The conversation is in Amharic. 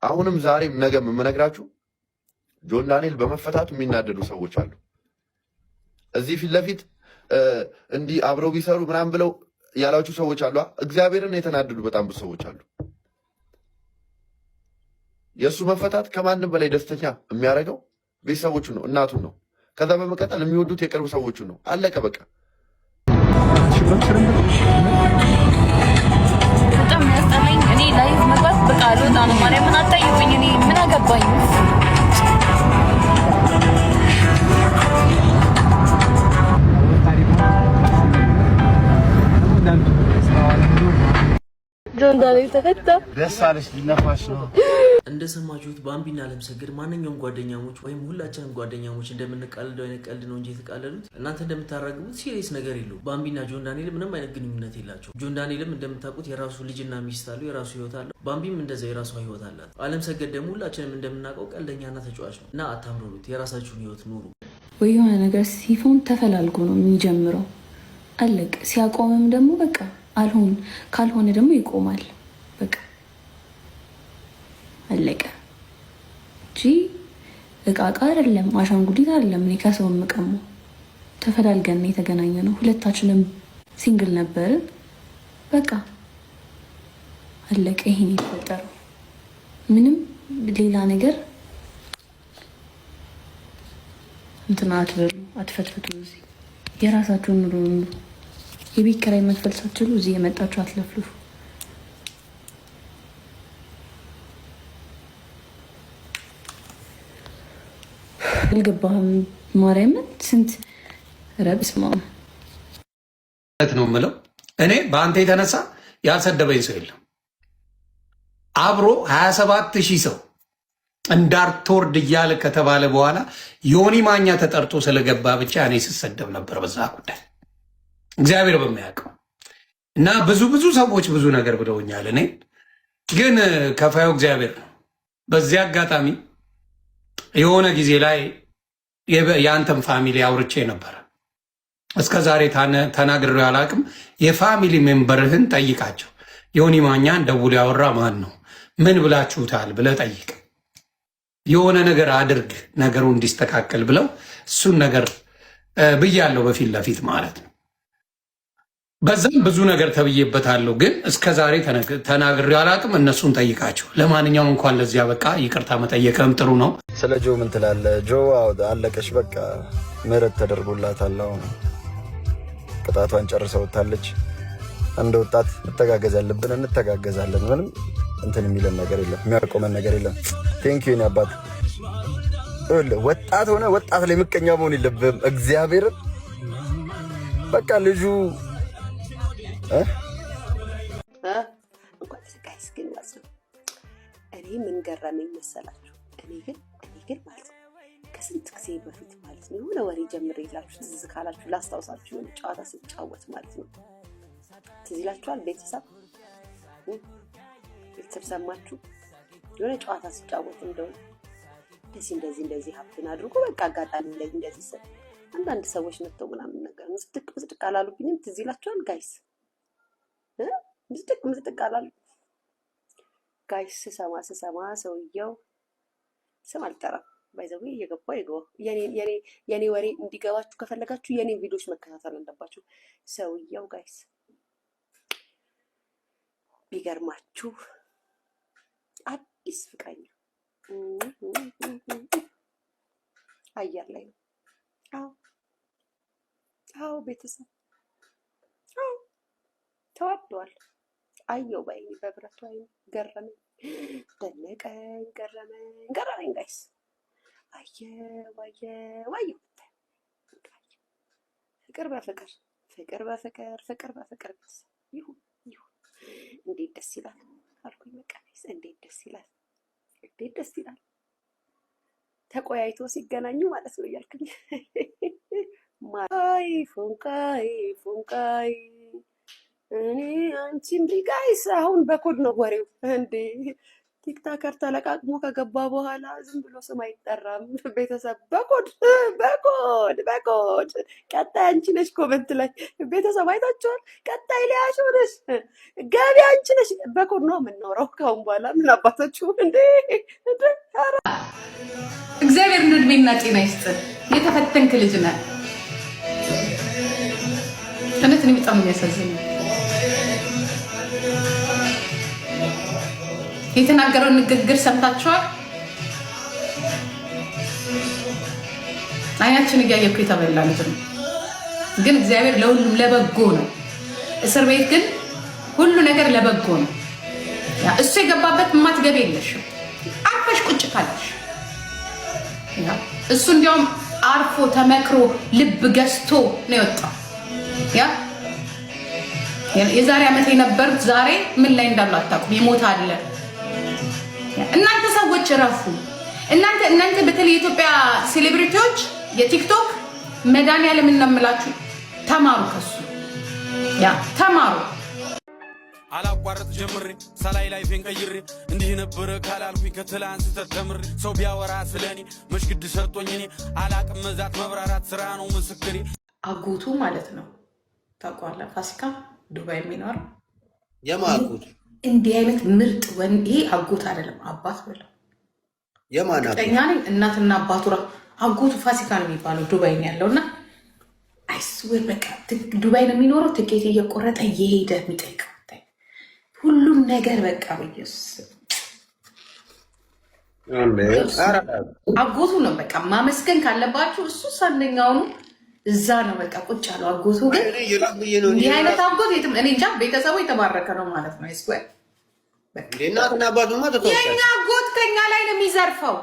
አሁንም ዛሬም ነገም የምነግራችሁ ጆን ዳንኤል በመፈታቱ የሚናደዱ ሰዎች አሉ። እዚህ ፊት ለፊት እንዲህ አብረው ቢሰሩ ምናምን ብለው ያላችሁ ሰዎች አሉ። እግዚአብሔርን የተናደዱ በጣም ብዙ ሰዎች አሉ። የእሱ መፈታት ከማንም በላይ ደስተኛ የሚያደርገው ቤተሰቦቹ ነው፣ እናቱን ነው። ከዛ በመቀጠል የሚወዱት የቅርብ ሰዎቹ ነው። አለቀ በቃ። በጣም ያስጠላኝ። እኔ live መግባት በቃ አልወጣ ነው። ማርያምን አትጠይቁኝ። እኔ ምን አገባኝ? ጆን ዳንኤል ተፈታ። ደስ አለሽ፣ ሊነፋሽ ነው። እንደሰማችሁት ባምቢና አለምሰገድ ማንኛውም ጓደኛሞች ወይም ሁላችንም ጓደኛሞች እንደምንቃልደው አይነት ቀልድ ነው እንጂ የተቃለዱት እናንተ እንደምታራግቡት serious ነገር የለውም። ባምቢና ጆን ዳንኤል ምንም አይነት ግንኙነት የላቸው። ጆን ዳንኤልም እንደምታውቁት የራሱ ልጅና ሚስት አለው፣ የራሱ ህይወት አለው። ባምቢም እንደዛ የራሷ ህይወት አላት። አለምሰገድ ደግሞ ሁላችንም እንደምናውቀው ቀልደኛና ተጫዋች ነው እና አታምርሩት፣ የራሳችሁን ህይወት ኑሩ። ወይ የሆነ ነገር ሲሆን ተፈላልጎ ነው የሚጀምረው። አለቅ ሲያቆምም ደግሞ በቃ አልሆን ካልሆነ ደግሞ ይቆማል። በቃ አለቀ እንጂ እቃ እቃ አይደለም፣ አሻንጉሊት አይደለም። እኔ ከሰው የምቀማው ተፈላልገን የተገናኘ ነው። ሁለታችንም single ነበርን። በቃ አለቀ። ይሄን የተፈጠረው ምንም ሌላ ነገር እንትና አትበሉ፣ አትፈትፍቱ። እዚህ የራሳችሁን ኑሮ ኑሩ። የቤት ኪራይ መክፈል ሳትችሉ እዚህ የመጣችሁ አትለፍልፉ። አልገባህም? ማርያምን ስንት ረብስ ማ ነው የምለው። እኔ በአንተ የተነሳ ያልሰደበኝ ሰው የለም። አብሮ 27,000 ሰው እንዳርቶርድ እያለ ከተባለ በኋላ ዮኒ ማኛ ተጠርቶ ስለገባ ብቻ እኔ ስሰደብ ነበር በዛ ጉዳይ እግዚአብሔር በሚያውቀው እና ብዙ ብዙ ሰዎች ብዙ ነገር ብለውኛል። እኔ ግን ከፋዩ እግዚአብሔር ነው። በዚህ አጋጣሚ የሆነ ጊዜ ላይ የአንተን family አውርቼ ነበረ። እስከ ዛሬ ተናግሬው አላውቅም። የ family member ህን ጠይቃቸው። ዮኒ ማኛን ደውሎ ያወራ ማን ነው? ምን ብላችሁታል ብለህ ጠይቅ። የሆነ ነገር አድርግ ነገሩ እንዲስተካከል ብለው እሱን ነገር ብያለሁ፣ በፊት ለፊት ማለት ነው። በዛም ብዙ ነገር ተብዬበታለሁ፣ ግን እስከ ዛሬ ተናግሬው አላውቅም። እነሱን ጠይቃቸው። ለማንኛውም እንኳን ለዚያ በቃ ይቅርታ መጠየቅም ጥሩ ነው። ስለ ጆ ምን ትላለህ? ጆ አለቀሽ፣ በቃ ምህረት ተደርጎላታል። አሁን ቅጣቷን ጨርሳ ወጥታለች። እንደ ወጣት መተጋገዝ ያለብን እንተጋገዛለን። ምንም እንትን የሚለን ነገር የለም፣ የሚያቆመን ነገር የለም። Thank you አባት። ወጣት ሆነ ወጣት ላይ ምቀኛ መሆን የለብህም። እግዚአብሔርን በቃ ልጁ እንኳን guys ግን ማለት ነው እኔ ምን ገረመኝ መሰላችሁ? እኔ ግን ማለት ነው ከስንት ጊዜ በፊት ማለት ነው የሆነ ወሬ ጀምሬላችሁ ትዝ ካላችሁ ላስታውሳችሁ፣ የሆነ ጨዋታ ስጫወት ማለት ነው ትዝ ይላችኋል? ቤተሰብ ቤተሰብ ሰማችሁ? የሆነ ጨዋታ ስጫወት እንደው እንደዚህ እንደዚህ እንደዚህ happen አድርጎ በቃ አጋጣሚ ላይ እንደዚህ ስል አንዳንድ ሰዎች መጥተው ምናምን ነገር ምስድቅ ምስድቅ አላሉብኝም? ትዝ ይላችኋል guys? ምስድቅ ምስድቅ አላሉ guys? ስሰማ ስሰማ ሰውየው ስም አልጠራም፣ by the way እየገባ ይገባ። የኔ ወሬ እንዲገባችሁ ከፈለጋችሁ የኔ ቪዲዮዎች መከታተል አለባችሁ። ሰውየው guys ቢገርማችሁ አዲስ ፍቅረኛ አየር ላይ ነው። አዎ አዎ፣ ቤተሰብ አዎ፣ ተዋደዋል። አየው በዓይኔ በብረቱ አይኔ ገረመኝ፣ ደነቀኝ፣ ገረመኝ፣ ገረመኝ guys አየው አየው አየው። ፍቅር በፍቅር ፍቅር በፍቅር ፍቅር በፍቅር ቤተሰብ ይሁን ይሁን። እንዴት ደስ ይላል አልኩኝ። በቃ guys እንዴት ደስ ይላል፣ እንዴት ደስ ይላል ተቆያይቶ ሲገናኙ ማለት ነው እያልኩኝ ማይ ፎንቃይ ፎንቃይ እኔ አንቺ እንዲ guys አሁን በኮድ ነው ወሬው እንዴ። TikToker ተለቃቅሞ ከገባ በኋላ ዝም ብሎ ስም አይጠራም። ቤተሰብ በኮድ በኮድ በኮድ ቀጣይ አንቺ ነሽ። Comment ላይ ቤተሰብ አይታችኋል። ቀጣይ ሊያሾ ነሽ፣ ገቢ አንቺ ነሽ። በኮድ ነው የምንኖረው ከአሁን በኋላ። ምን አባታችሁ እንዴ! እንዴ! ኧረ እግዚአብሔር እንደ እድሜና ጤና ይስጥ። የተፈተንክ ልጅ ነህ። እውነት እኔ በጣም የሚያሳዝነው የተናገረውን ንግግር ሰምታችኋል። አይናችን እያየ እኮ የተበላ ልጅ ነው። ግን እግዚአብሔር ለሁሉም ለበጎ ነው። እስር ቤት ግን ሁሉ ነገር ለበጎ ነው። እሱ የገባበት የማትገቢ የለሽም አርፈሽ ቁጭ ካለሽ። እሱ እንዲያውም አርፎ ተመክሮ ልብ ገዝቶ ነው የወጣው። ያ የዛሬ ዓመት የነበሩት ዛሬ ምን ላይ እንዳሉ አታውቁም። የሞት አለ። እናንተ ሰዎች እረፉ። እናንተ በተለይ የኢትዮጵያ celebrity ዎች የቲክቶክ መድኃኒዓለም እናምላችሁ ተማሩ፣ ከሱ ያ ተማሩ። አላቋረጥ ጀምሬ ሳላይ life ኤን ቀይሬ እንዲህ ነበረ ካላልኩኝ ከትላንት ስህተት ተምሬ ሰው ቢያወራ ስለኔ መሽግድ ሰጥቶኝ እኔ አላቅም መዛት መብራራት ስራ ነው ምስክሬ። አጎቱ ማለት ነው ታውቀዋለህ። ፋሲካ ዱባይ የሚኖረው የማን አጎት? እንዲህ አይነት ምርጥ ወንድ፣ ይሄ አጎት አይደለም አባት በለው። የማን አጎት? እርግጠኛ ነኝ እናትና አባቱ አጎቱ ፋሲካ ነው የሚባለው፣ ዱባይ ነው ያለው። እና I swear በቃ ዱባይ ነው የሚኖረው። ትኬት እየቆረጠ እየሄደ የሚጠይቀው ሁሉም ነገር በቃ በኢየሱስ አጎቱ ነው። በቃ ማመስገን ካለባችሁ እሱ አንደኛውኑ እዛ ነው በቃ ቁጭ ያለው አጎቱ። ግን እንዲህ አይነት አጎት የትም እኔ እንጃ። ቤተሰቡ የተባረከ ነው ማለት ነው። I swear እናትና አባቱማ የኛ አጎት ከኛ ላይ ነው የሚዘርፈው።